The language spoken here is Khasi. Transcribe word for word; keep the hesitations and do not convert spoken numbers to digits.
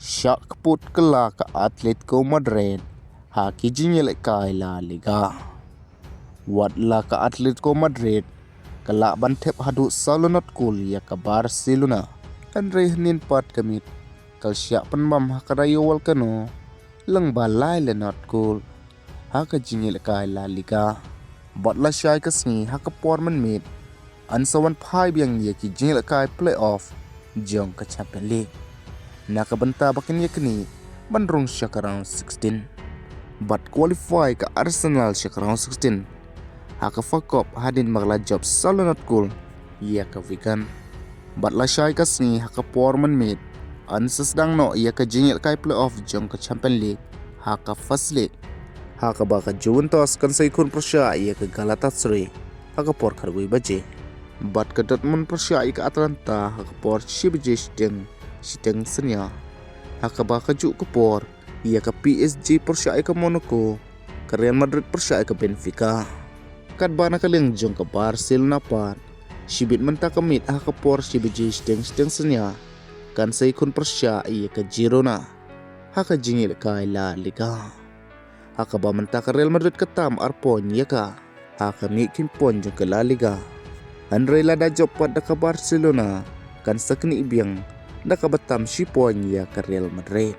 Shah kput kylla ka Atletico Madrid ha ki jingïalehkai La Liga. Wat la ka Atletico Madrid ka lah ban thep haduh saw lynnot kol ïa ka Barcelona, hynrei hynnin pat ka miet ka la shah pynbam ha ka Rayo Vallecano lyngba lai lynnot kol ha ka jingïalehkai La Liga. Bad la shai ka sngi ha ka por mynmiet, yn sa wan phai biang ïa ki jingïalehkai playoff jong ka Champions League na ka bynta ba kin ïa kane ban rung sha ka round sixteen bad qualify ka Arsenal sha ka round sixteen ha ka F A Cup hadien ba ka la jop saw lynnot kol ïa ka Wigan. Bad la shai ka sngi ha ka por mynmiet, yn sa sdang noh ïa ka jingïalehkai playoff jong ka Champions League ha ka First League, ha kaba ka Juventus kan sa ïakhun pyrshah ïa ka Galatasaray ha ka por khatwei baje, bad ka Dortmund pyrshah ïa ka Atalanta ha ka por shi baje shiteng shiteng synñia, ha kaba kajuh ka por ïa ka P S G pyrshah ïa ka Monaco, ka Real Madrid pyrshah ïa ka Benfica. Katba na ka liang jong ka Barcelona pat, shibit mynta ka miet ha ka por shi baje shiteng shiteng synñia, kan sa ïakhun pyrshah ïa ka Girona ha ka jingïalehkai La Liga, ha kaba mynta ka Real Madrid ka tam ar point ïa ka ha ka miet khyndiat point jong ka La Liga. Hynrei lada jop pat da ka Barcelona, kan sa knieh biang da kaba tam shi point ïa ka Real Madrid.